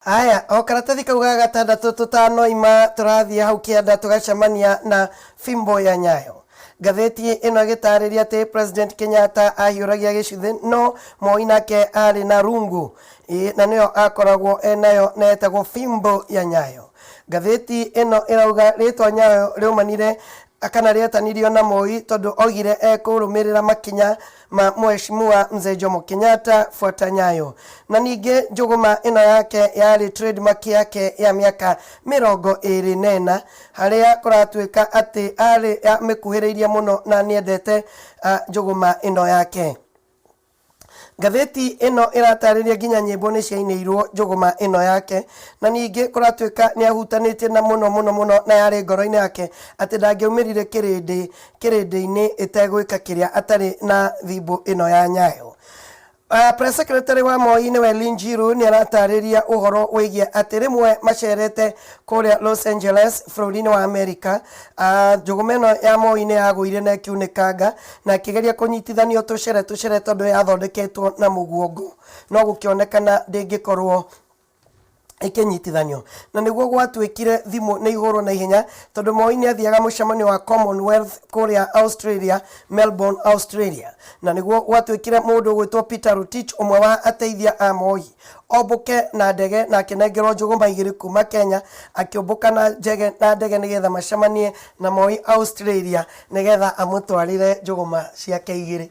Aya, o karatathi kau ga gatandatũ tũtanoima tũrathiĩ hau kĩanda tũgacemania na fimbo ya Nyayo. Ngathĩti ĩno ĩgĩtarĩria atĩ President Kenyatta ahiũragia gĩcuthĩ no Moi nake arĩ na rungu. Ĩ, na nĩyo akoragwo enayo na etagwo fimbo ya Nyayo. Ngathĩti ĩno ĩrauga rĩtwa Nyayo rĩaumanire kana rĩetanirio na Moi tondũ oigire ekũrũmĩrĩra makinya ma Mheshimiwa Mzee Jomo Kenyatta fuata nyayo. Na ningĩ njũgũma ĩno yake yarĩ trademark yake ya mĩaka 24 harĩa kũratuĩka atĩ arĩ amĩkuhĩrĩirie mũno na nĩendete njũgũma ĩno yake. Ngathĩti ĩno ĩratarĩria nginya nyĩmbo nĩ ciainĩirwo njũgũma ĩno yake na ningĩ kũratuĩka nĩ ahutanĩtie na mũno mũno mũno na yarĩ ngoro-inĩ yake atĩ ndangĩaumĩrire kĩrĩndĩ kĩrĩndĩ-inĩ ĩtegwĩka kĩrĩa atarĩ na thimbũ ĩno ya Nyayo. Press secretary wa Moi nĩwe Lynn Njiru nĩ aratarĩria ũhoro wĩgiĩ atĩ rĩmwe macerete kũrĩa Los Angeles bũrũri-inĩ wa Amerika, njũgũma ĩno ya Moi nĩ yagũire na ĩkiunĩkanga na ĩkĩgeria kũnyitithanio tũcere tũcere tondũ yathondeketwo na mũguongo no gũkĩonekana ndĩngĩkorwo ĩkĩnyitithanio na nĩguo gwatuĩkire thimũ nĩ ihũrwo na ihenya tondũ Moi nĩ athiaga mũcemanio wa Commonwealth kũrĩa Australia, Melbourne, Australia, na nĩguo gwatuĩkire mũndũ ũgwĩtwo Peter Rotich ũmwe wa ateithia a Moi ombũke na ndege na akĩnengerwo njũgũma igĩrĩ kuma Kenya akĩũmbũka na njege na ndege nĩgetha macemanie na Moi Australia nĩgetha amũtwarĩre njũgũma ciake igĩrĩ.